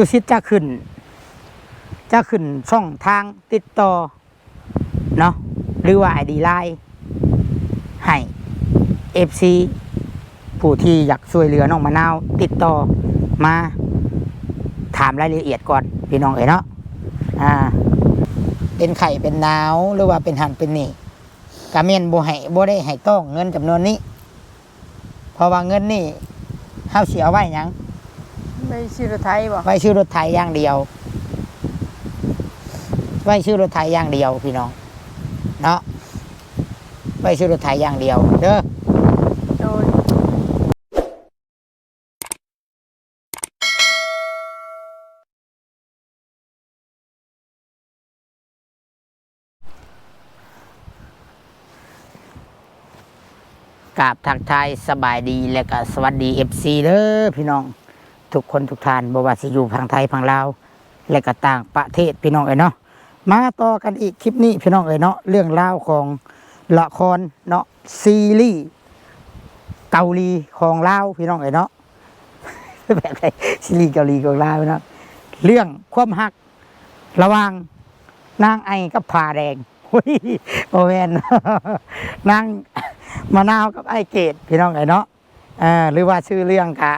ຕຸສິດຈະຂຶ້ນ ຈະຂຶ້ນຊ່ອງທາງຕິດຕໍ່ເນາະ ຫຼືວ່າ ໄອ ດີ ລາຍ ໃຫ້ ເອັຟຊີ ຜູ້ທີ່ຢາກຊ່ວຍເຫຼືອນ້ອງມະນາວ ຕິດຕໍ່ມາຖາມລາຍລະອຽດກ່ອນ ພີ່ນ້ອງເອີຍເນາະ. ອ່າ ເປັນໄຂ້ເປັນໜາວ ຫຼືວ່າເປັນຫັ້ນເປັນນີ້ ກະແມ່ນບໍ່ໃຫ້ ບໍ່ໄດ້ໃຫ້ຕ້ອງເງິນຈຳນວນນີ້ ເພາະວ່າເງິນນີ້ເຮົາຊິເອົາໄວ້ຫຍັງ? ໄວ້ຊື້ລົດໄຖບໍ່? ໄວ້ຊື້ລົດໄຖຢ່າງດຽວ ໄວ້ຊື້ລົດໄຖຢ່າງດຽວ ພີ່ນ້ອງເນາະ ໄວ້ຊື້ລົດໄຖຢ່າງດຽວເດີ. ໂດຍ. ກາບທັກທາຍສະບາຍດີ ແລະກະສະຫວັດດີ ເອັຟຊີ ເດີພີ່ນ້ອງທຸກຄົນທຸກທ່ານ ບໍ່ວ່າຊິຢູ່ຝັ່ງໄທຝັ່ງລາວ ແລະກະຕ່າງປະເທດ ພີ່ນ້ອງເອີຍເນາະ. ມາຕໍ່ກັນອີກຄລິບນີ້ພີ່ນ້ອງເອີຍເນາະ ເລື່ອງລາວຂອງລະຄອນເນາະ ຊີຣີເກົາຫຼີຂອງລາວພີ່ນ້ອງເອີຍເນາະ ແບບໃດ ຊີຣີເກົາຫຼີຂອງລາວເນາະ ເລື່ອງຄວາມຮັກລະຫວ່າງນາງໄອກັບຜາແດງ ໂອ້ຍ ບໍ່ແມ່ນ ນາງມະນາວກັບອ້າຍເກດ ພີ່ນ້ອງເອີຍເນາະ ເອີ ຫຼືວ່າຊື່ເລື່ອງກະ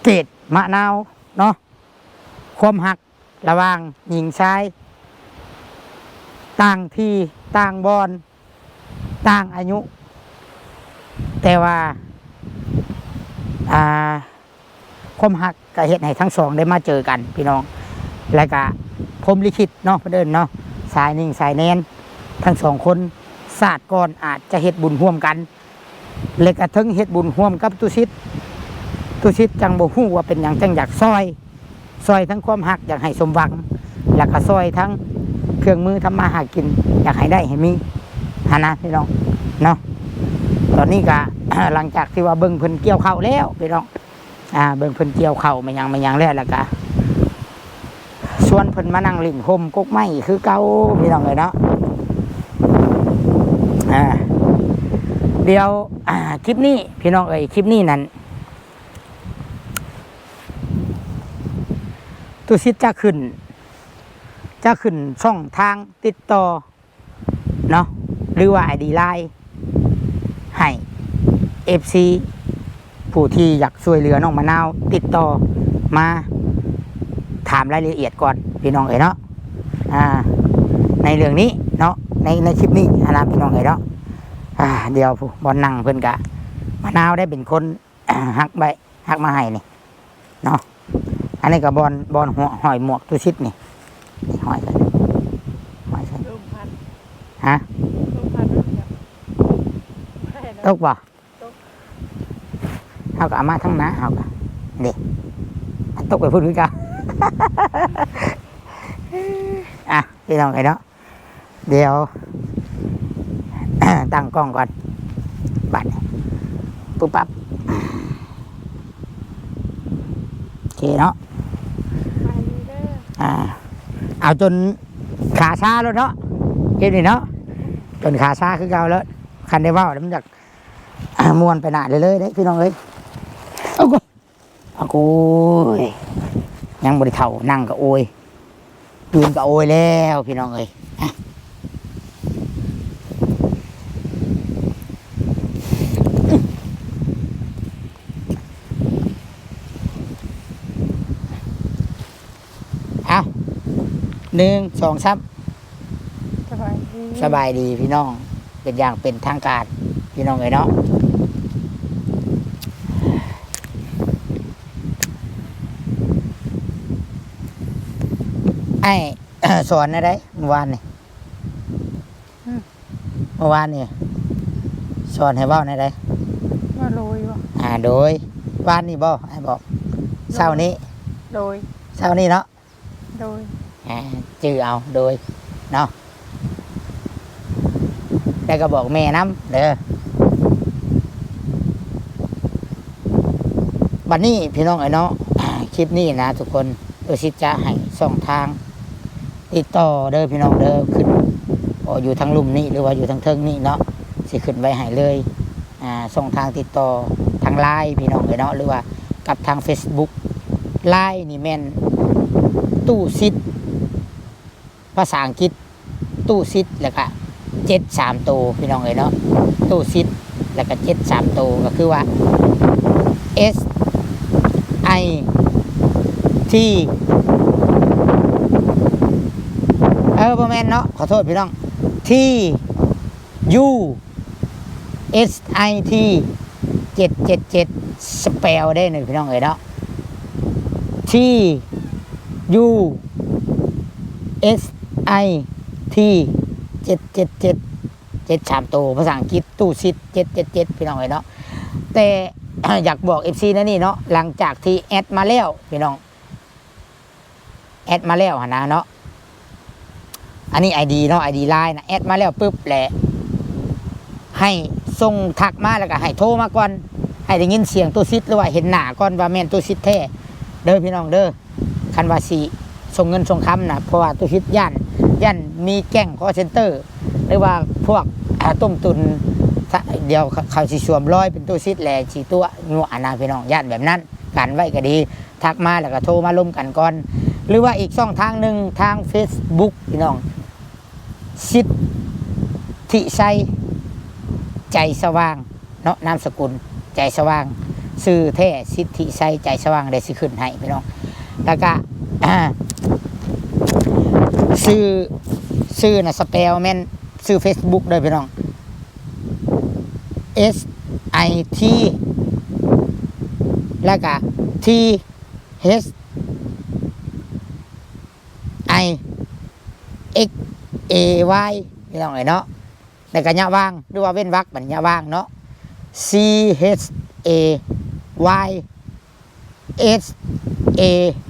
ເກດມະນາວເນາະ ຄວາມຮັກລະຫວ່າງຍິງຊາຍ ຕ່າງທີ່ຕ່າງບ່ອນ ຕ່າງອາຍຸ ແຕ່ວ່າ ອ່າ ຄວາມຮັກກະເຮັດໃຫ້ທັງສອງໄດ້ມາເຈີກັນພີ່ນ້ອງ ແລະກະພົມລິຂິດເນາະ ເພິ່ນເອີ້ນເນາະ ສາຍນິ່ງສາຍແນນ ທັງສອງຄົນ ຊາດກ່ອນອາດຈະເຮັດບຸນຮ່ວມກັນ ແລະກະເຖິງເຮັດບຸນຮ່ວມກັບຕຸສິດ ຕຸສິດຈັ່ງບໍ່ຮູ້ວ່າເປັນຫຍັງຈັ່ງຢາກຊ່ອຍ ຊ່ອຍທັງຄວາມຮັກຢາກໃຫ້ສົມຫວັງ ແລ້ວກໍຊ່ອຍທັງເຄື່ອງມືທຳມາຫາກິນ ຢາກໃຫ້ໄດ້ໃຫ້ມີຫັ້ນນະພີ່ນ້ອງເນາະ. ຕອນນີ້ກະ ຫຼັງຈາກທີ່ວ່າເບິ່ງເພິ່ນກ່ຽວເຂົ້າແລ້ວພີ່ນ້ອງ ອ່າ ເບິ່ງເພິ່ນກ່ຽວເຂົ້າແມ່ນຫຍັງແມ່ນຫຍັງແລ້ວ ແລ້ວກະຊວນເພິ່ນມານັ່ງຫຼິ້ນຮົ່ມກົກໄມ້ຄືເກົ່າພີ່ນ້ອງເອີຍເນາະ. ອ່າ ດຽວ ອ່າ ຄລິບນີ້ພີ່ນ້ອງເອີຍ ຄລິບນີ້ນັ້ນ ຕຸສິດຈະຂຶ້ນ ຈະຂຶ້ນຊ່ອງທາງຕິດຕໍ່ເນາະ ຫຼືວ່າ ໄອ ດີ ລາຍ ໃຫ້ ເອັຟຊີ ຜູ້ທີ່ຢາກຊ່ວຍເຫຼືອນ້ອງມະນາວ ຕິດຕໍ່ມາຖາມລາຍລະອຽດກ່ອນ ພີ່ນ້ອງເອີຍເນາະ. ອ່າ ໃນເລື່ອງນີ້ເນາະ ໃນ ໃນຄລິບນີ້ຫັ້ນນະ ພີ່ນ້ອງເອີຍເນາະ. ອ່າ ດຽວຜູ້ບ່ອນນັ່ງເພິ່ນກະ ມະນາວໄດ້ເປັນຄົນ ຮັກໄວ້ ຮັກມາໃຫ້ນີ້ເນາະ. ອັນນີ້ກໍບ່ອນ ບ່ອນຫ້ອຍໝວກຕຸສິດນີ້ ນີ້ຫ້ອຍໃສ່ ຫ້ອຍໃສ່ ລົມພັດ ຮະ ລົມພັດ ຕົກບໍ່? ຕົກ ເຮົາກໍເອົາມາທາງໜ້າ ເຮົາກໍ ເດ້ ອັນຕົກໄປພຸ້ນຄືເກົ່າ. ອ່ະ ພີ່ນ້ອງເອີຍເນາະ ດຽວ ຕັ້ງກ້ອງກ່ອນ ບັດນີ້ ປຸບປັບ ໂອເຄເນາະ. ອ່າ ເອົາຈົນຂາຊາໂລດເນາະ ຄລິບນີ້ເນາະ ຈົນຂາຊາຄືເກົ່າໂລດ. ຄັນໄດ້ເວົ້າແລ້ວມັນຢາກ ອ່າ ມ່ວນໄປໜ້າເລື້ອຍໆເດ້ ພີ່ນ້ອງເອີຍ. ເອົາ ໂອ້ຍ ຍັງບໍ່ໄດ້ເຖົ້າ ນັ່ງກໍໂອຍ ຢືນກໍໂອຍແລ້ວ ພີ່ນ້ອງເອີຍ. ເອົາ ໜຶ່ງ ສອງ ສາມ ສະບາຍດີ ສະບາຍດີພີ່ນ້ອງ ເປັນຢ່າງເປັນທາງການ ພີ່ນ້ອງເອີຍເນາະ. ອ້າຍ ສອນແນວໃດມື້ວານນີ້? ອືມ ມື້ວານນີ້ສອນໃຫ້ເວົ້າແນວໃດ? ວ່າໂດຍບໍ່? ອ່າ ໂດຍ ວານນີ້ບໍ່? ອ້າຍບອກ ໂດຍ ເຊົ້ານີ້ ໂດຍ ເຊົ້ານີ້ເນາະ. ໂດຍ ອ່າ ຈື່ເອົາ ໂດຍ ເນາະ ແລ້ວກໍບອກແມ່ນຳເດີ. ບັດນີ້ພີ່ນ້ອງເອີຍເນາະ ຄລິບນີ້ນະທຸກຄົນ ເອີ ຊິຈະໃຫ້ຊ່ອງທາງຕິດຕໍ່ເດີພີ່ນ້ອງເດີ ຂຶ້ນ ບໍ່ ຢູ່ທາງລຸ່ມນີ້ ຫຼືວ່າຢູ່ທາງເທິງນີ້ເນາະ ຊິຂຶ້ນໄວ້ໃຫ້ເລີຍ. ອ່າ ຊ່ອງທາງຕິດຕໍ່ທາງ ລາຍ ພີ່ນ້ອງເອີຍເນາະ ຫຼືວ່າກັບທາງ ເຟສບຸກ ລາຍນີ້ແມ່ນຕູ້ຊິດ ພາສາອັງກິດຕູ້ຊິດ ແລ້ວກະເຈັດສາມໂຕ ພີ່ນ້ອງເອີຍເນາະ, ຕູ້ຊິດ ແລ້ວກະເຈັດສາມໂຕ ກໍຄືວ່າ S I T ເອີ ບໍ່ແມ່ນເນາະ ຂໍໂທດພີ່ນ້ອງ T U S I T ເຈັດເຈັດເຈັດ ສະເປວເດ້ນີ້ພີ່ນ້ອງເອີຍເນາະ T U S I T ເຈັດເຈັດເຈັດ ເຈັດສາມໂຕ ພາສາອັງກິດ ຕູ້ຊິດ ເຈັດເຈັດເຈັດ ພີ່ນ້ອງເອີຍເນາະ. ແຕ່ ຢາກບອກເອັຟຊີແນວນີ້ເນາະ ຫຼັງຈາກທີ່ແອັດມາແລ້ວພີ່ນ້ອງ ແອັດມາແລ້ວຫັ້ນນະເນາະ ອັນນີ້ໄອດີເນາະ ໄອດີລາຍນະ ແອັດມາແລ້ວປຶບແຫຼະ ໃຫ້ສົ່ງທັກມາ ແລ້ວກໍໃຫ້ໂທມາກ່ອນ ໃຫ້ໄດ້ຍິນສຽງຕູ້ຊິດ ຫຼືວ່າເຫັນໜ້າກ່ອນວ່າແມ່ນຕູ້ຊິດແທ້ເດີພີ່ນ້ອງເດີ. ຄັນວ່າຊິສົ່ງເງິນສົ່ງຄຳນະ ເພາະວ່າຕູ້ຊິດຢ້ານ ຢ້ານມີແກ້ງຄໍເຊັນເຕີ ຫຼືວ່າພວກ ອ່າ ຕົ້ມຕຸນ ດຽວເຂົາຊິສວມລອຍເປັນຕູ້ຊິດ ແລະ ຊິຕົວະຍົວະນະພີ່ນ້ອງ ຢ້ານແບບນັ້ນ ກັນໄວ້ກໍດີ ທັກມາແລ້ວກໍໂທມາລົມກັນກ່ອນ ຫຼືວ່າອີກຊ່ອງທາງໜຶ່ງ ທາງເຟສບຸກພີ່ນ້ອງ ສິດທິໄຊ ໃຈສະຫວ່າງເນາະ ນາມສະກຸນ ໃຈສະຫວ່າງ ຊື່ແທ້ສິດທິໄຊ ໃຈສະຫວ່າງ ດຽວຊິຂຶ້ນໃຫ້ພີ່ນ້ອງ ແລ້ວກະ ຊື່ ຊື່ນະ ສະເປວແມ່ນຊື່ເຟສບຸກເດີພີ່ນ້ອງ S I T ແລ້ວກະ T H I X A Y ພີ່ນ້ອງເອີຍເນາະ ແລ້ວກໍຍະຫວ່າງ ຫຼືວ່າເວັ້ນວັກບັດຍະຫວ່າງເນາະ C H A Y S A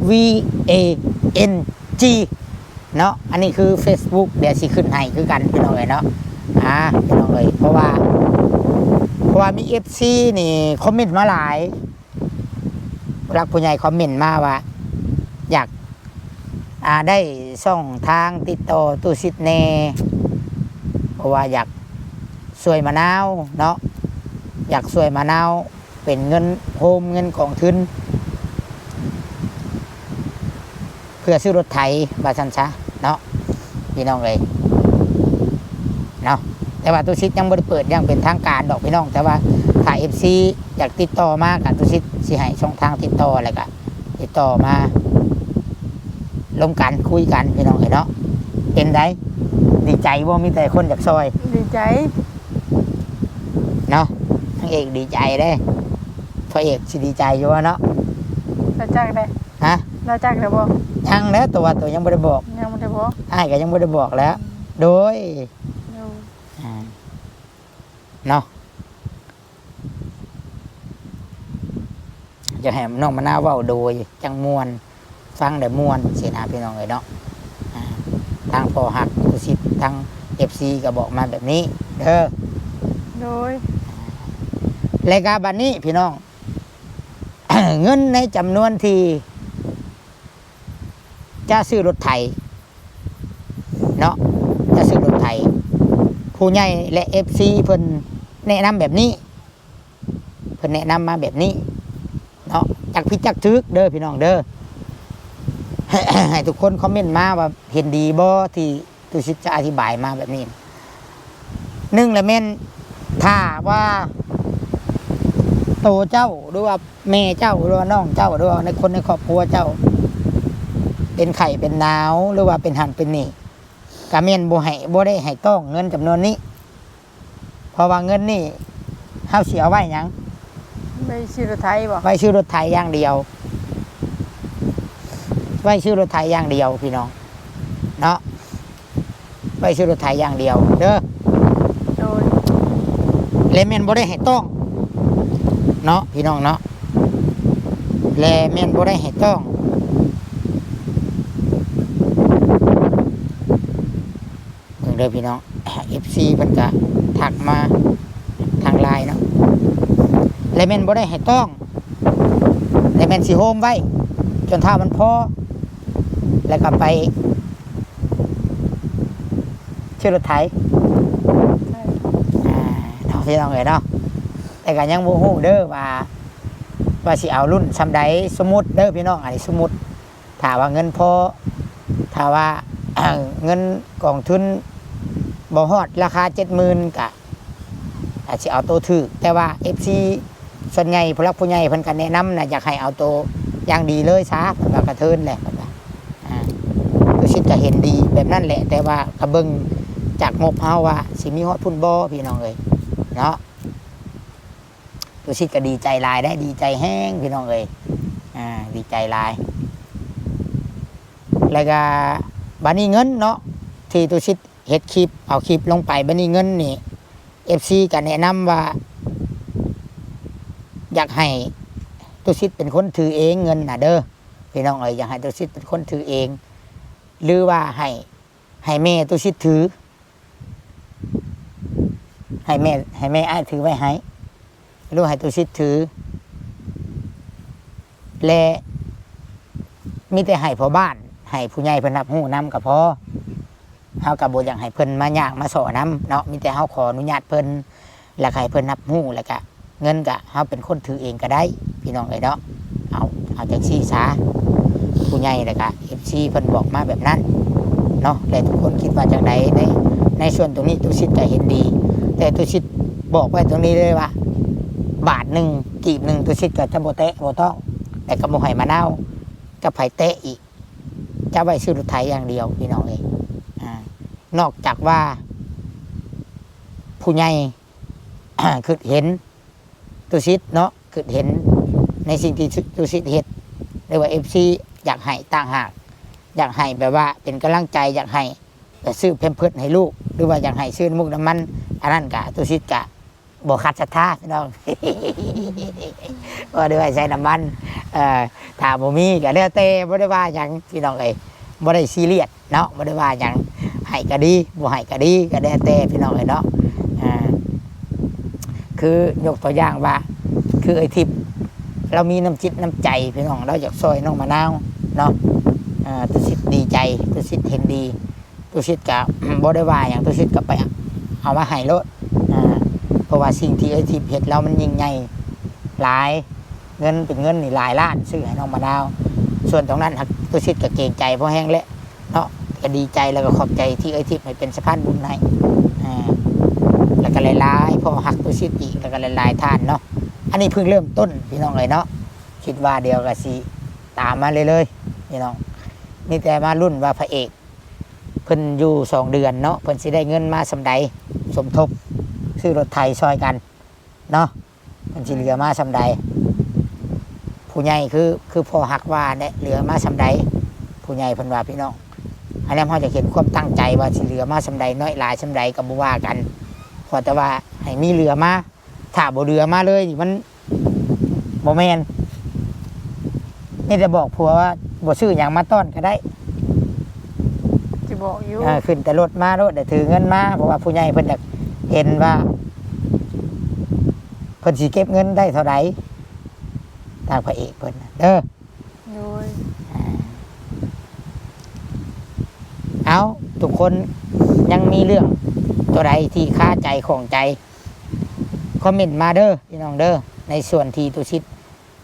V A N G ເນາະ ອັນນີ້ຄືເຟສບຸກ ດຽວຊິຂຶ້ນໃຫ້ຄືກັນພີ່ນ້ອງເອີຍເນາະ ອ່າ ພີ່ນ້ອງເອີຍ ເພາະວ່າ ເພາະວ່າມີເອັຟຊີນີ້ຄອມເມັນມາຫຼາຍ ຜູ້ຫຼັກຜູ້ໃຫຍ່ຄອມເມັນມາວ່າ ຢາກ ອ່າ ໄດ້ຊ່ອງທາງຕິດຕໍ່ຕູ້ຊິດແດ່ ເພາະວ່າຢາກຊ່ວຍມະນາວເນາະ ຢາກຊ່ວຍມະນາວ ເປັນເງິນໂຮມເງິນກອງທຶນ ເພື່ອຊື້ລົດໄຖວ່າຊັ້ນຊະເນາະ ພີ່ນ້ອງເອີຍເນາະ. ແຕ່ວ່າຕູ້ຊິດຍັງບໍ່ໄດ້ເປີດຢ່າງເປັນທາງການດອກພີ່ນ້ອງ ແຕ່ວ່າຖ້າເອັຟຊີຢາກຕິດຕໍ່ມາ ກະຕູ້ຊິດຊິໃຫ້ຊ່ອງທາງຕິດຕໍ່ ແລ້ວກະຕິດຕໍ່ມາລົມກັນ ຄຸຍກັນພີ່ນ້ອງເອີຍເນາະ. ເປັນໃດ ດີໃຈບໍ່? ມີແຕ່ຄົນຢາກຊ່ອຍ ດີໃຈເນາະ ນາງເອກດີໃຈເດ້ ພໍ່ເອກຊິດີໃຈຢູ່ບໍ່ເນາະ? ລາວຈັກເດ້ ຮະ? ລາວຈັກແລ້ວບໍ່? ຍັງແຫຼະ ຕົວ ຕົວຍັງບໍ່ໄດ້ບອກ ຍັງບໍ່ໄດ້ບອກ ອ້າຍກໍຍັງບໍ່ໄດ້ບອກແຫຼະ ອືມ ໂດຍ ໂດຍ ອ່າ ເນາະ ຢາກໃຫ້ນ້ອງມະນາວເວົ້າໂດຍ ຈັ່ງມ່ວນ ຟັງແລ້ວມ່ວນຊີ້ນະ ພີ່ນ້ອງເອີຍເນາະ. ອ່າ ທາງພໍ່ຮັກຜູ້ຊິດ ທາງເອັຟຊີກໍບອກມາແບບນີ້ເດີ ໂດຍ ແລ້ວກໍບັດນີ້ພີ່ນ້ອງ ເງິນໃນຈຳນວນທີ່ຈະຊື້ລົດໄຖເນາະ ຈະຊື້ລົດໄຖ ຜູ້ໃຫຍ່ ແລະ ເອັຟຊີ ເພິ່ນແນະນຳແບບນີ້ ເພິ່ນແນະນຳມາແບບນີ້ເນາະ ຈັກຜິດຈັກຖືກເດີພີ່ນ້ອງເດີ ໃຫ້ທຸກຄົນຄອມເມັນມາວ່າເຫັນດີບໍ່ ທີ່ຕູ້ຊິດຈະອະທິບາຍມາແບບນີ້. ໜຶ່ງລະແມ່ນ ຖ້າວ່າໂຕເຈົ້າ ຫຼືວ່າແມ່ເຈົ້າ ຫຼືວ່ານ້ອງເຈົ້າ ຫຼືວ່າໃນຄົນໃນຄອບຄົວເຈົ້າ ເປັນໄຂ້ເປັນໜາວ ຫຼືວ່າເປັນຫັ້ນເປັນນີ້ ກະແມ່ນບໍ່ໃຫ້ ບໍ່ໄດ້ໃຫ້ຕ້ອງເງິນຈຳນວນນີ້ ເພາະວ່າເງິນນີ້ເຮົາຊິເອົາໄວ້ຫຍັງ? ໄວ້ຊື້ລົດໄຖບໍ່? ໄວ້ຊື້ລົດໄຖຢ່າງດຽວ ໄວ້ຊື້ລົດໄຖຢ່າງດຽວພີ່ນ້ອງເນາະ ໄວ້ຊື້ລົດໄຖຢ່າງດຽວເດີ ໂດຍ ແລະແມ່ນບໍ່ໄດ້ໃຫ້ຕ້ອງເນາະ ພີ່ນ້ອງເນາະ ແລະແມ່ນບໍ່ໄດ້ໃຫ້ຕ້ອງ. ເບິ່ງເດີພີ່ນ້ອງ ເອັຟຊີ ເພິ່ນກະທັກມາທາງລາຍເນາະ ແລະແມ່ນບໍ່ໄດ້ໃຫ້ຕ້ອງ ແລະແມ່ນຊິໂຮມໄວ້ຈົນຖ້າມັນພໍ ແລ້ວກໍໄປຊື້ລົດໄຖ ອ່າ ເນາະ ພີ່ນ້ອງເອີຍເນາະ ແຕ່ກໍຍັງບໍ່ຮູ້ເດີວ່າ ວ່າຊິເອົາລຸ້ນສ່ຳໃດ. ສົມມຸດເດີພີ່ນ້ອງ, ອັນນີ້ສົມມຸດ, ຖ້າວ່າເງິນພໍ, ຖ້າວ່າ ເງິນກອງທຶນບໍ່ຮອດລາຄາເຈັດໝື່ນ ກະ ອາດຊິເອົາໂຕຖືກ, ແຕ່ວ່າເອັຟຊີສ່ວນໃຫຍ່ ຜູ້ຫຼັກຜູ້ໃຫຍ່ເພິ່ນກໍແນະນຳນະ ຢາກໃຫ້ເອົາໂຕຢ່າງດີເລີຍຊະ, ເພິ່ນວ່າກະເທີນແຫຼະ ເພິ່ນວ່າ. ອ່າ ຕຸສິດກໍເຫັນດີແບບນັ້ນແຫຼະ, ແຕ່ວ່າກໍເບິ່ງຈາກງົບເຮົາວ່າຊິມີຮອດພຸ້ນບໍ່ ພີ່ນ້ອງເອີຍເນາະ. ຕຸສິດກໍດີໃຈຫຼາຍໄດ໋, ດີໃຈແຮງ ພີ່ນ້ອງເອີຍ. ອ່າ ດີໃຈຫຼາຍ. ແລ້ວກໍບາດນີ້ເງິນເນາະ ທີ່ຕຸສິດເຮັດຄລິບ ເອົາຄລິບລົງໄປ, ບາດນີ້ເງິນນີ້ ເອັຟຊີກໍແນະນຳວ່າ ຢາກໃຫ້ຕຸສິດເປັນຄົນຖືເອງເງິນນະເດີ ພີ່ນ້ອງເອີຍ, ຢາກໃຫ້ຕຸສິດເປັນຄົນຖືເອງ ຫຼືວ່າໃຫ້ ໃຫ້ແມ່ຕຸສິດຖື ໃຫ້ແມ່ ໃຫ້ແມ່ອ້າຍຖືໄວ້ໃຫ້ ຫຼືໃຫ້ຕຸສິດຖື ແລະ ມີແຕ່ໃຫ້ພໍ່ບ້ານ ໃຫ້ຜູ້ໃຫຍ່ເພິ່ນຮັບຮູ້ນຳກໍພໍ. ເຮົາກໍບໍ່ຢາກໃຫ້ເພິ່ນມາຍາກມາສໍ້ນຳເນາະ, ມີແຕ່ເຮົາຂໍອະນຸຍາດເພິ່ນ ແລ້ວໃຫ້ເພິ່ນຮັບຮູ້ ແລ້ວກະເງິນກະເຮົາເປັນຄົນຖືເອງກໍໄດ້ ພີ່ນ້ອງເອີຍເນາະ. ເອົາ ເອົາຈັ່ງຊີ້ຊະ ຜູ້ໃຫຍ່ ແລ້ວກະເອັຟຊີເພິ່ນບອກມາແບບນັ້ນເນາະ. ແລະ ທຸກຄົນຄິດວ່າຈັ່ງໃດ? ໃນ ໃນສ່ວນຕົງນີ້ ຕຸສິດກໍເຫັນດີ, ແຕ່ຕຸສິດບອກໄວ້ຕົງນີ້ເລີຍວ່າ ບາດໜຶ່ງ ກີບໜຶ່ງ ຕຸສິດກໍຈະບໍ່ແຕະບໍ່ຕ້ອງ ແລະ ກໍບໍ່ໃຫ້ມະນາວກັບໃຜແຕະອີກ, ຈະໄວ້ຊື້ລົດໄຖຢ່າງດຽວ ພີ່ນ້ອງເອີຍ. ອ່າ ນອກຈາກວ່າຜູ້ໃຫຍ່ ຄິດເຫັນຕຸສິດເນາະ, ຄິດເຫັນໃນສິ່ງທີ່ຕຸສິດເຮັດ ຫຼືວ່າເອັຟຊີຢາກໃຫ້ຕ່າງຫາກ, ຢາກໃຫ້ແບບວ່າເປັນກຳລັງໃຈ, ຢາກໃຫ້ໄປຊື້ແພມເພີດໃຫ້ລູກ ຫຼືວ່າຢາກໃຫ້ຊື້ນ້ຳມູກນ້ຳມັນ, ອັນນັ້ນກະຕຸສິດກະບໍ່ຂັດສັດທາ ພີ່ນ້ອງ. ບໍ່ໄດ້ໄວ້ໃສ່ນ້ຳມັນ, ເອີ ຖ້າບໍ່ມີກໍແລ້ວແຕ່, ບໍ່ໄດ້ວ່າຫຍັງ ພີ່ນ້ອງເອີຍ, ບໍ່ໄດ້ຊີຣຽສເນາະ, ບໍ່ໄດ້ວ່າຫຍັງ, ໃຫ້ກໍດີ ບໍ່ໃຫ້ກໍດີ ກໍແລ້ວແຕ່ ພີ່ນ້ອງເອີຍເນາະ. ອ່າ ຄືຍົກຕົວຢ່າງວ່າ ຄືເອື້ອຍທິບ ລາວມີນ້ຳຈິດນ້ຳໃຈ ພີ່ນ້ອງ, ລາວຢາກຊ່ອຍນ້ອງມະນາວເນາະ. ອ່າ ຕຸສິດດີໃຈ, ຕຸສິດເຫັນດີ, ຕຸສິດກະ ບໍ່ໄດ້ວ່າຫຍັງ, ຕຸສິດກະໄປເອົາມາໃຫ້ໂລດ. ອ່າ ເພາະວ່າສິ່ງທີ່ເອື້ອຍທິບເຮັດແລ້ວມັນຍິ່ງໃຫຍ່ຫຼາຍ, ເງິນເປັນເງິນນີ້ຫຼາຍລ້ານ ຊື້ໃຫ້ນ້ອງມະນາວ. ສ່ວນຕົງນັ້ນຫາກຕຸສິດກະເກງໃຈພໍແຮງແຫຼະເນາະ, ກະດີໃຈ ແລ້ວກໍຂອບໃຈທີ່ເອື້ອຍທິບໃຫ້ເປັນສະພານບຸນໃຫ້. ອ່າ ແລ້ວກໍຫຼາຍໆ ພໍ່ຮັກຕຸສິດອີກ ແລ້ວກໍຫຼາຍໆທ່ານເນາະ. ອັນນີ້ເພິ່ງເລີ່ມຕົ້ນ ພີ່ນ້ອງເອີຍເນາະ, ຄິດວ່າດຽວກໍຊິຕາມມາເລື້ອຍໆ ພີ່ນ້ອງ. ມີແຕ່ມາລຸ້ນວ່າພະເອກ ເພິ່ນຢູ່ສອງເດືອນເນາະ, ເພິ່ນຊິໄດ້ເງິນມາສ່ຳໃດ ສົມທົບຊື້ລົດໄຖຊ່ອຍກັນເນາະ, ເພິ່ນຊິເຫຼືອມາສ່ຳໃດ. ຜູ້ໃຫຍ່ຄື ຄືພໍ່ຮັກວ່າແຫຼະ ເຫຼືອມາສ່ຳໃດ ຜູ້ໃຫຍ່ເພິ່ນວ່າ ພີ່ນ້ອງ. ອັນນັ້ນເຮົາຈະເຫັນຄວາມຕັ້ງໃຈວ່າຊິເຫຼືອມາສ່ຳໃດ, ນ້ອຍຫຼາຍສ່ຳໃດກໍບໍ່ວ່າກັນ, ຂໍແຕ່ວ່າໃຫ້ມີເຫຼືອມາ. ຖ້າບໍ່ເຫຼືອມາເລີຍນີ້ມັນບໍ່ແມ່ນ. ມີແຕ່ບອກຜົວວ່າບໍ່ຊື້ຫຍັງມາຕ້ອນກໍໄດ້. ຊິບອກຢູ່ ເອີ ຂຶ້ນແຕ່ລົດມາໂລດ ແລ້ວຖືເງິນມາ, ເພາະວ່າຜູ້ໃຫຍ່ເພິ່ນຢາກເຫັນວ່າເພິ່ນຊິເກັບເງິນໄດ້ເທົ່າໃດ, ທາງພະເອກເພິ່ນນະເດີ. ໂດຍ ເອົາ ທຸກຄົນຍັງມີເລື່ອງຕົວໃດທີ່ຄາໃຈຂ້ອງໃຈ ຄອມເມັນມາເດີ ພີ່ນ້ອງເດີ, ໃນສ່ວນທີ່ຕຸສິດ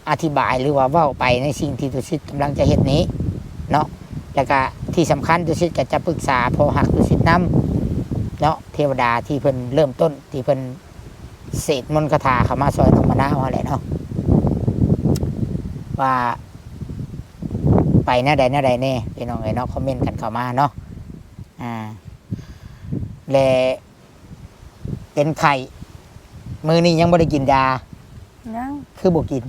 ອະທິບາຍ ຫຼືວ່າເວົ້າໄປໃນສິ່ງທີ່ຕຸສິດກຳລັງຈະເຮັດນີ້ເນາະ. ແລ້ວກະທີ່ສຳຄັນ ຕຸສິດກໍຈະປຶກສາພໍ່ຮັກຕຸສິດນຳເນາະ, ເທວະດາທີ່ເພິ່ນເລີ່ມຕົ້ນ ທີ່ເພິ່ນເສກມົນຄາຖາເຂົ້າມາຊ່ອຍນ້ອງມະນາວຫັ້ນແຫຼະເນາະ, ວ່າໄປແນວໃດແນວໃດແດ່ ພີ່ນ້ອງເອີຍເນາະ, ຄອມເມັນກັນເຂົ້າມາເນາະ. ອ່າ ແລະ ເປັນໄຂ້ ມື້ນີ້ຍັງບໍ່ໄດ້ກິນຢາ? ຍັງ ຄືບໍ່ກິນ?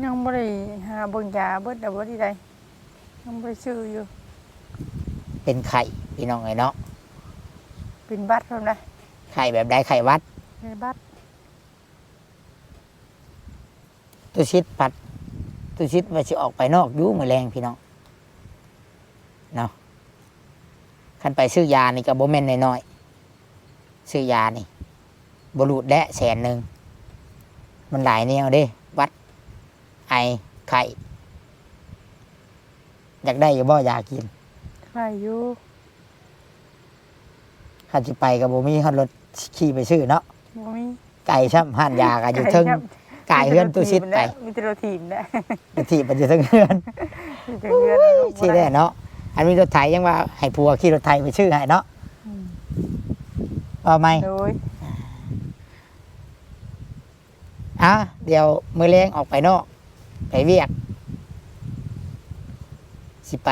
ຍັງບໍ່ໄດ້ຫາເບິ່ງຢາເບິດແລ້ວ ບໍ່ໄດ້ ຍັງບໍ່ໄດ້ຊື້ຢູ່. ເປັນໄຂ້ ພີ່ນ້ອງເອີຍເນາະ, ເປັນຫວັດພ້ອມໃດ໋. ໄຂ້ແບບໃດ? ໄຂ້ຫວັດ ໄຂ້ຫວັດ. ຕຸສິດພັດ ຕຸສິດວ່າຊິອອກໄປນອກຢູ່ມື້ແລງ ພີ່ນ້ອງເນາະ. ຄັນໄປຊື້ຢານີ້ກໍບໍ່ແມ່ນນ້ອຍໆ, ຊື້ຢານີ້ບໍ່ຫຼຸດແຫຼະແສນໜຶ່ງ, ມັນຫຼາຍແນວເດ້, ຫວັດ ໄອ ໄຂ້. ຢາກໄດ້ຢູ່ບໍ່ຢາກິນ? ໄດ້ຢູ່. ຄັນຊິໄປກໍບໍ່ມີຮອດລົດຂີ່ໄປຊື້ເນາະ, ບໍ່ມີ. ໄກຊ້ຳ, ຮ້ານຢາກໍຢູ່ເທິງ, ໄກຊ້ຳ. ກາຍເຮືອນຕູ້ຊິດໄປ. ມີແຕ່ລົດຖີບແຫຼະ ລົດຖີບໄປຢູ່ເທິງເຮືອນ ຢູ່ເທິງເຮືອນ. ໂອ້ຍ ຊິແລ້ວເນາະ ອັນມີລົດໄຖຍັງວ່າໃຫ້ຜົວຂີ່ລົດໄຖໄປຊື້ໃຫ້ເນາະ. ອືມ ເວົ້າໃໝ່ ໂດຍ. ອ່າ ດຽວມື້ແລງອອກໄປນອກ ໄປວຽກ ຊິໄປ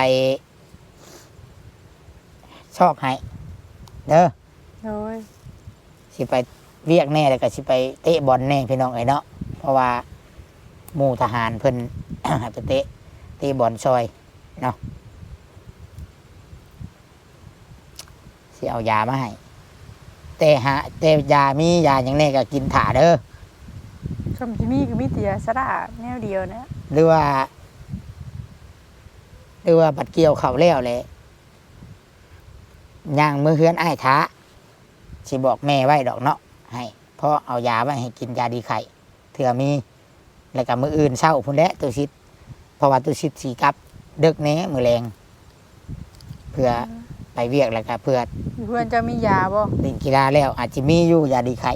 ຊອກໃຫ້ເດີ. ໂດຍ ຊິໄປວຽກແດ່ ແລ້ວກໍຊິໄປເຕະບອນແດ່ພີ່ນ້ອງເອີຍເນາະ ເພາະວ່າໝູ່ທະຫານເພິ່ນ ໃຫ້ໄປເຕະ ເຕະບອນຊ່ອຍເນາະ. ຊິເອົາຢາມາໃຫ້ ແຕ່ຫາ ແຕ່ຢາມີຢາຫຍັງແດ່ກໍກິນຖ້າເດີ. ສ່ຳຊິມີກໍມີແຕ່ຢາຊາລາແນວດຽວນະ ຫຼືວ່າ ຫຼືວ່າບັດກ່ຽວເຂົ້າແລ້ວແຫຼະ ຍ່າງເມືອເຮືອນອ້າຍຖ້າ ຊິບອກແມ່ໄວ້ດອກເນາະ ໃຫ້ ເພາະເອົາຢາໄວ້ໃຫ້ກິນ ຢາດີໄຂ້ ເທື່ອມີ ແລ້ວກໍມື້ອື່ນເຊົ້າພຸ້ນແຫຼະຕຸສິດ ເພາະວ່າຕຸສິດຊິກັບເດິກແດ່ມື້ແລງ ເພື່ອ ອືມ ໄປວຽກ ແລ້ວກໍເພື່ອ ຢູ່ເຮືອນເຈົ້າມີຢາບໍ່? ຫຼິ້ນກິລາແລ້ວອາດຈະມີຢູ່ຢາດີໄຂ້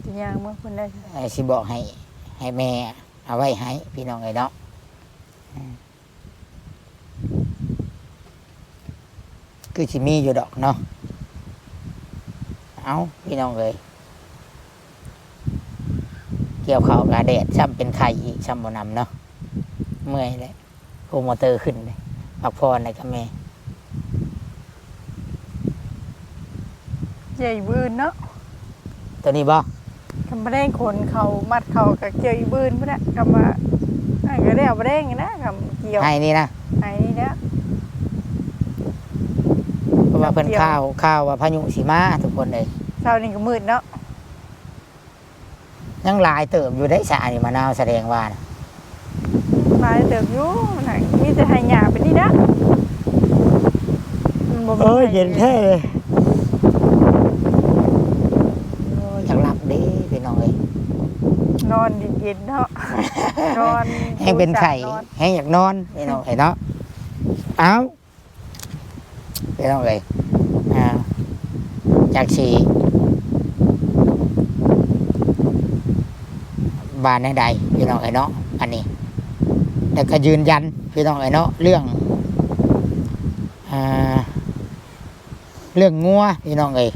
ຊິຍ່າງເມືອພຸ້ນໄດ້ ເອີ ຊິບອກໃຫ້ ໃຫ້ແມ່ເອົາໄວ້ໃຫ້ພີ່ນ້ອງເອີຍເນາະ. ຄືຊິມີຢູ່ດອກເນາະ. ເອົ້າ ພີ່ນ້ອງເອີຍ ກ່ຽວເຂົ້າກະແດດຊ້ຳເປັນໄຂ້ອີກ ຊ້ຳບໍ່ນຳເນາະ ເມື່ອຍແຫຼະ ໂຮມມໍເຕີຂຶ້ນເດ້ ພັກຜ່ອນແລ້ວກະແມ່. ກ່ຽວອີກມື້ອື່ນເນາະ ໂຕນີ້ບໍ່? ຄັນບໍ່ໄດ້ຂົນເຂົ້າ ມັດເຂົ້າກໍກ່ຽວອີກມື້ອື່ນພຸ້ນແຫຼະ ຄຳວ່າ ອັນກໍແລ້ວບໍ່ແດງນີ້ນະ ຄຳກ່ຽວ ໄຮ່ນີ້ນະ ໄຮ່ນີ້ແຫຼະ ເພາະວ່າເພິ່ນ ແລ້ວກ່ຽວ ຂ່າວ ຂ່າວວ່າພາຍຸຊິມາທຸກຄົນເອີຍ. ເຊົ້ານີ້ກໍມືດເນາະ. ຍັງຫຼາຍເຕີບຢູ່ເດ້ສະ ອັນນີ້ມະນາວສະແດງວ່ານະ ຫຼາຍເຕີບຢູ່ ມັນຫາກມີແຕ່ໄຮ່ຫຍ້າໄປນີ້ນະ ມັນບໍ່ມີ ໂອ້ຍ ໄຮ່ ເຢັນແທ້ເລີຍ. ໂອ້ຍ ຢາກຫຼັບເດ້ພີ່ນ້ອງເອີຍ ນອນເຢັນໆເນາະ ນອນ ແຮງເປັນໄຂ້ ນອນ ແຮງຢາກນອນພີ່ນ້ອງເອີຍເນາະ. ເອົ້າ ພີ່ນ້ອງເອີຍ ອ່າ ຈັກຊິວ່າແນວໃດພີ່ນ້ອງເອີຍເນາະ ອັນນີ້ ແລ້ວກໍຢືນຢັນພີ່ນ້ອງເອີຍເນາະ ເລື່ອງ ອ່າ ເລື່ອງງົວພີ່ນ້ອງເອີຍ.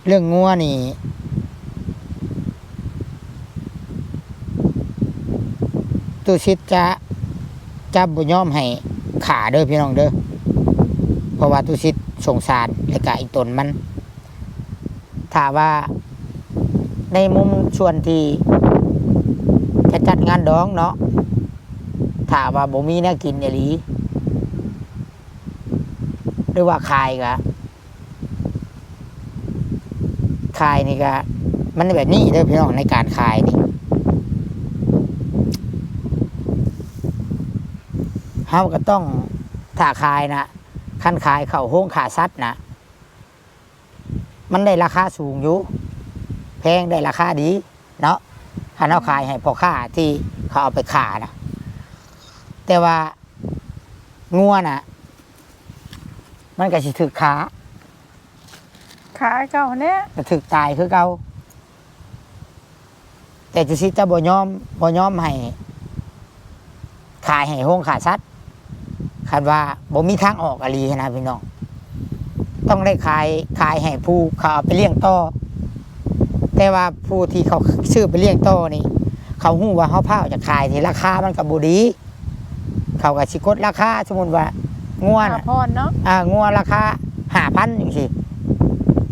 ເລື່ອງງົວນີ້ ຕຸສິດຈະ ຈະບໍ່ຍອມໃຫ້ຂ້າເດີພີ່ນ້ອງເດີ ເພາະວ່າຕຸສິດສົງສານ ແລະກະອີຕົນມັນ ຖ້າວ່າໃນມຸມສ່ວນທີ່ຈະຈັດງານດອງເນາະ ຖ້າວ່າບໍ່ມີແນວກິນອີ່ຫຼີ ຫຼືວ່າຂາຍກະ ຂາຍນີ້ກະ ມັນແບບນີ້ເດີພີ່ນ້ອງ ໃນການຂາຍນີ້ ເຮົາກໍຕ້ອງ ຖ້າຂາຍນະ ຄັນຂາຍເຂົ້າໂຮງຂ້າສັດນະ ມັນໄດ້ລາຄາສູງຢູ່ ແພງໄດ້ລາຄາດີເນາະ ຄັນເຮົາຂາຍໃຫ້ພໍ່ຄ້າທີ່ເຂົາເອົາໄປຂ້ານະ ແຕ່ວ່າ ງົວນະ ມັນກໍຊິຖືກຂ້າ ຂ້າເກົ່າແຫຼະ ກໍຖືກຕາຍຄືເກົ່າ ແຕ່ຈຸສິດຈະບໍ່ຍອມ ບໍ່ຍອມໃຫ້ຂາຍໃຫ້ໂຮງຂ້າສັດ ຄັນວ່າບໍ່ມີທາງອອກອີ່ຫຼີຫັ້ນນະພີ່ນ້ອງ ຕ້ອງໄດ້ຂາຍ ຂາຍໃຫ້ຜູ້ເຂົາເອົາໄປລ້ຽງຕໍ່ ແຕ່ວ່າຜູ້ທີ່ເຂົາຊື້ໄປລ້ຽງຕໍ່ນີ້ ເຂົາຮູ້ວ່າເຮົາພ້າວຈະຂາຍນີ້ ລາຄາມັນກໍບໍ່ດີ ເຂົາກໍຊິກົດລາຄາ ສົມມຸດວ່າງົວນະ ອ່າ ງົວລາຄາຫ້າພັນຈັ່ງຊີ້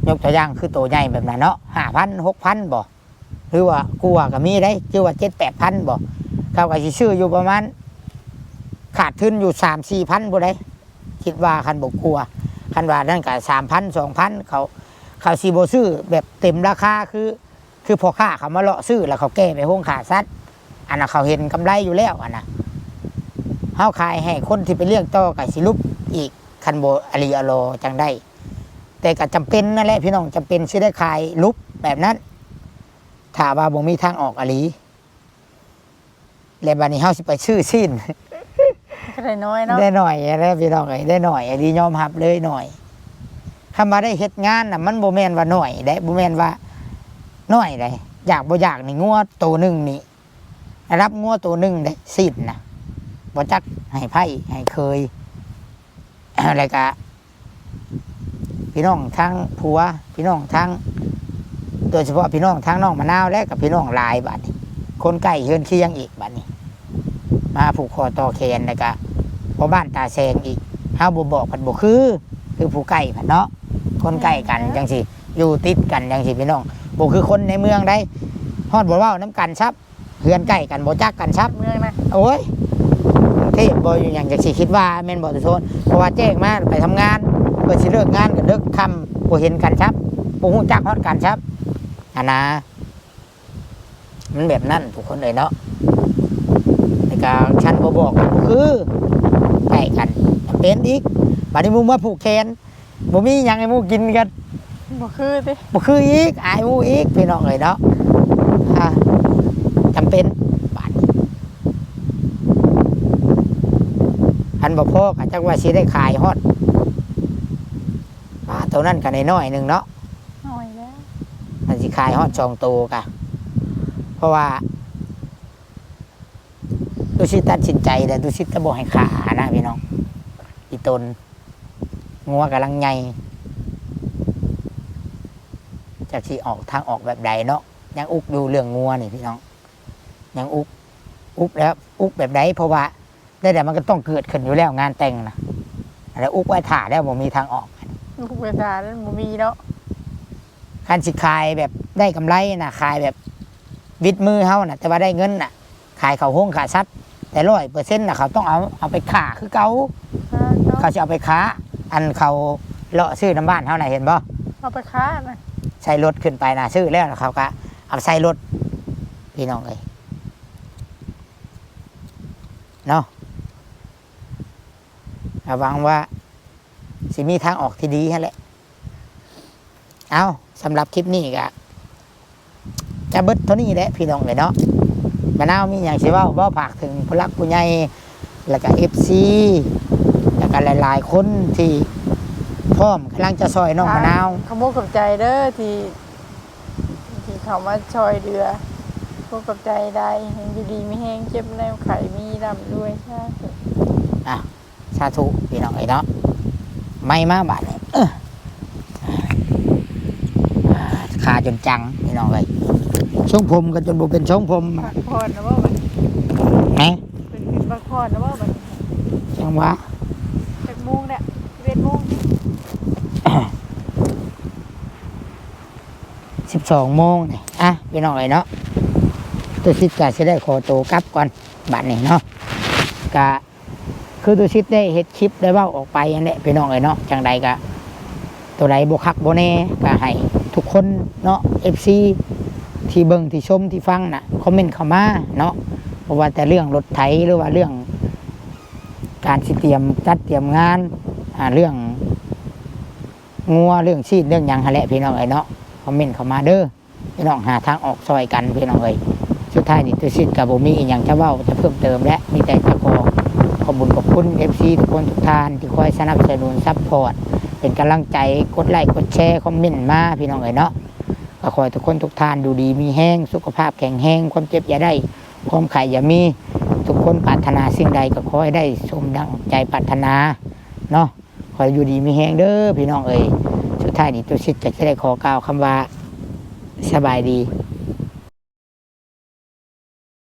ຍົກຕົວຢ່າງຄືໂຕໃຫຍ່ແບບນັ້ນເນາະ ຫ້າພັນ ຫົກພັນບໍ ຫຼືວ່າກວ່າກໍມີໄດ໋ ຄືວ່າເຈັດແປດພັນບໍ ເຂົາກໍຊິຊື້ຢູ່ປະມານ ຂາດທຶນຢູ່ສາມສີ່ພັນພຸ້ນໃດ໋ ຄິດວ່າຄັນບໍ່ກວ່າ ຄັນວ່ານັ້ນກໍສາມພັນ ສອງພັນ ເຂົາ ເຂົາຊິບໍ່ຊື້ແບບເຕັມລາຄາ ຄື ຄືພໍ່ຄ້າເຂົາມາເລາະຊື້ ແລ້ວເຂົາແກ່ໄປໂຮງຂ້າສັດ ອັນນັ້ນເຂົາເຫັນກຳໄລຢູ່ແລ້ວ ອັນນະ ເຮົາຂາຍໃຫ້ຄົນທີ່ໄປລ້ຽງຕໍ່ກໍຊິຫຼຸບອີກ ຄັນບໍ່ອະລີອະລໍຈັ່ງໃດ ແຕ່ກໍຈຳເປັນນັ້ນແຫຼະພີ່ນ້ອງ ຈຳເປັນຊິໄດ້ຂາຍຫຼຸບແບບນັ້ນ ຖ້າວ່າບໍ່ມີທາງອອກອີ່ຫຼີ ແລະບາດນີ້ເຮົາຊິໄປຊື້ຊີ້ນ ກໍໄດ້ໜ້ອຍເນາະ ໄດ້ໜ້ອຍແຫຼະພີ່ນ້ອງເອີຍ ໄດ້ໜ້ອຍອີ່ຫຼີ ຍອມຮັບເລີຍໜ້ອຍ ຄຳວ່າໄດ້ເຮັດງານນະ ມັນບໍ່ແມ່ນວ່າໜ້ອຍເດ້ ບໍ່ແມ່ນວ່າໜ້ອຍໃດ ຢາກບໍ່ຢາກນີ້ ງົວໂຕໜຶ່ງນີ້ ລະດັບງົວໂຕໜຶ່ງເດ້ ຊີ້ນນະ ບໍ່ຈັກໃຫ້ໃຜໃຫ້ເຄີຍ ແລ້ວກະ ພີ່ນ້ອງທາງຜົວ ພີ່ນ້ອງທາງ ໂດຍສະເພາະພີ່ນ້ອງທາງນ້ອງມະນາວ ແລະ ກັບພີ່ນ້ອງຫຼາຍບາດນີ້ ຄົນໃກ້ເຮືອນຄຽງອີກບາດນີ້ ມາຜູກຄໍຕໍ່ແຂນ ແລ້ວກະພໍ່ບ້ານຕາແສງອີກ ເຮົາບໍ່ບອກພັດບໍ່ຄື ຄືຜູ້ໃກ້ພັດເນາະ ຄົນໃກ້ກັນ ແມ່ນ ຈັ່ງຊີ້ ຢູ່ຕິດກັນຈັ່ງຊີ້ ພີ່ນ້ອງ ບໍ່ຄືຄົນໃນເມືອງໃດ ຮອດບໍ່ເວົ້ານຳກັນຊ້ຳ ເຮືອນໃກ້ກັນ ບໍ່ຈັກກັນຊ້ຳ ເມືອງນະ ໂອ້ຍ ກາງເທບບໍ່ຢູ່ຫຍັງ ຈັກຊິຄິດວ່າແມ່ນບໍ່ທຸກຄົນ ເພາະວ່າແຈ້ງມາໄປທຳງານ ເພິ່ນຊິເລີກງານກໍເດິກຄ່ຳ ບໍ່ເຫັນກັນຊ້ຳ ບໍ່ຮູ້ຈັກຮອດກັນຊ້ຳ ຫັ້ນນະ ມັນແບບນັ້ນທຸກຄົນເອີຍເນາະ ແລ້ວກໍຄັນບໍ່ບອກກໍບໍ່ຄື ໃກ້ກັນ ຈຳເປັນອີກ ບາດນີ້ໝູ່ມາຜູກແຂນ ບໍ່ມີຫຍັງໃຫ້ໝູ່ກິນກໍ ບໍ່ຄືຕິ ບໍ່ຄືອີກ ອາຍໝູ່ອີກ ພີ່ນ້ອງເອີຍເນາະ ອ່າ ຈຳເປັນບາດນີ້ ຄັນບໍ່ພໍກໍຈັກວ່າຊິໄດ້ຂາຍຮອດປາໂຕນັ້ນກໍນ້ອຍໆໜຶ່ງເນາະ ນ້ອຍແລ້ວ ຄັນຊິຂາຍຮອດສອງໂຕກໍ ເພາະວ່າ ຕຸສິດຕັດສິນໃຈແລ້ວ ຕຸສິດຈະບໍ່ໃຫ້ຂ້ານະພີ່ນ້ອງ ອີ່ຕົນ ງົວກຳລັງໃຫຍ່ ຈັກຊິອອກທາງອອກແບບໃດເນາະ ຍັງອຸກຢູ່ເລື່ອງງົວນີ້ພີ່ນ້ອງ ຍັງອຸກ ອຸກແລ້ວ ອຸກແບບໃດ ເພາະວ່າໃດໆມັນກໍຕ້ອງເກີດຂຶ້ນຢູ່ແລ້ວ ງານແຕ່ງນະ ແລ້ວອຸກໄວ້ຖ້າແລ້ວ ບໍ່ມີທາງອອກ ອຸກໄວ້ຖ້າແລ້ວ ບໍ່ມີເນາະ ຄັນຊິຂາຍແບບໄດ້ກຳໄລນະ ຂາຍແບບວິດມືເຮົານະ ແຕ່ວ່າໄດ້ເງິນນະ ຂາຍເຂົ້າໂຮງຂ້າສັດ ແຕ່ຮ້ອຍເປີເຊັນນະ ເຂົາຕ້ອງເອົາ ເອົາໄປຂ້າຄືເກົ່າ ຂ້າເກົ່າ ເຂົາຊິເອົາໄປຂ້າ ອັນເຂົາເລາະຊື້ນຳບ້ານເຮົານະ ເຫັນບໍ່ ເອົາໄປຂ້ານະ ໃສ່ລົດຂຶ້ນໄປນະ ຊື້ແລ້ວເຂົາກໍເອົາໃສ່ລົດ ພີ່ນ້ອງເອີຍ ເນາະ ກໍຫວັງວ່າຊິມີທາງອອກທີ່ດີຫັ້ນແຫຼະ ເອົ້າ ສຳລັບຄລິບນີ້ກໍຈະເບິດເທົ່ານີ້ແຫຼະພີ່ນ້ອງເອີຍເນາະ ມະນາວມີຫຍັງຊິເວົ້າບໍ່ ຝາກເຖິງຜູ້ຫຼັກຜູ້ໃຫຍ່ ແລ້ວກໍເອັຟຊີ ແລ້ວກໍຫຼາຍໆຄົນທີ່ພ້ອມກຳລັງຈະຊ່ອຍນ້ອງມະນາວ ຂອບອົກຂອບໃຈເດີທີ່ ທີ່ເຂົ້າມາຊ່ອຍເຫຼືອ ຂໍຂອບໃຈຫຼາຍ ໃຫ້ຢູ່ດີມີແຮງ ເຈັບແນວໄຂ້ມີ ລ່ຳລວຍ ສາທຸ ອ່ະ ສາທຸ ພີ່ນ້ອງເອີຍເນາະ ໄມ້ມາບາດນີ້ ເອີ ອ່າ ຄາຈົນຈັງ ພີ່ນ້ອງເອີຍ ຊົງຜົມກໍຈົນບໍ່ເປັນຊົງຜົມ ພັກຜ່ອນແລ້ວບໍ່ບັດນີ້ ຮະ ເພິ່ນຂຶ້ນພັກຜ່ອນແລ້ວບໍ່ບັດນີ້ ຈັ່ງຫວະ ຈັກໂມງແລ້ວ ສິບເອັດໂມງ ສິບສອງໂມງນີ້ ອ່ະ ພີ່ນ້ອງເອີຍເນາະ ຕຸສິດກໍຊິໄດ້ຂໍໂຕກັບກ່ອນ ບັດນີ້ເນາະ ກະຄືຕຸສິດໄດ້ເຮັດຄລິບໄດ້ເວົ້າອອກໄປຫັ້ນແຫຼະ ພີ່ນ້ອງເອີຍເນາະ ຈັ່ງໃດກະ ໂຕໃດບໍ່ຄັກບໍ່ແນ່ ກະໃຫ້ທຸກຄົນເນາະ ເອັຟຊີ ທີ່ເບິ່ງທີ່ຊົມທີ່ຟັງນະ ຄອມເມັນເຂົ້າມາເນາະ ບໍ່ວ່າແຕ່ເລື່ອງລົດໄຖ ຫຼືວ່າເລື່ອງການຊິຕຽມຈັດຕຽມງານ ອ່າ ເລື່ອງ ງົວ ເລື່ອງຊີ້ນ ເລື່ອງຫຍັງຫັ້ນແຫຼະ ພີ່ນ້ອງເອີຍເນາະ ຄອມເມັນເຂົ້າມາເດີ ພີ່ນ້ອງຫາທາງອອກຊ່ອຍກັນ ພີ່ນ້ອງເອີຍ ສຸດທ້າຍນີ້ ຕຸສິດກໍບໍ່ມີອີ່ຫຍັງຈະເວົ້າຈະເພີ່ມເຕີມແຫຼະ ມີແຕ່ຈະຂໍຂອບບຸນຂອບຄຸນເອັຟຊີທຸກຄົນທຸກທ່ານ ທີ່ຄອຍສະໜັບສະໜູນຊັບພອດ ເປັນກຳລັງໃຈ ກົດໄລກົດແຊ ຄອມເມັນມາ ພີ່ນ້ອງເອີຍເນາະ ກໍຂໍໃຫ້ທຸກຄົນທຸກທ່ານຢູ່ດີມີແຮງ ສຸຂະພາບແຂງແຮງ ຄວາມເຈັບຢ່າໄດ້ ຄວາມໄຂ້ຢ່າມີ ທຸກຄົນປາດຖະໜາສິ່ງໃດກໍຂໍໃຫ້ໄດ້ສົມດັ່ງໃຈປາດຖະໜາເນາະ ຂໍໃຫ້ຢູ່ດີມີແຮງເດີພີ່ນ້ອງເອີຍ ສຸດທ້າຍນີ້ຕຸສິດກໍຈະໄດ້ຂໍກ່າວຄຳວ່າ ສະບາຍດີ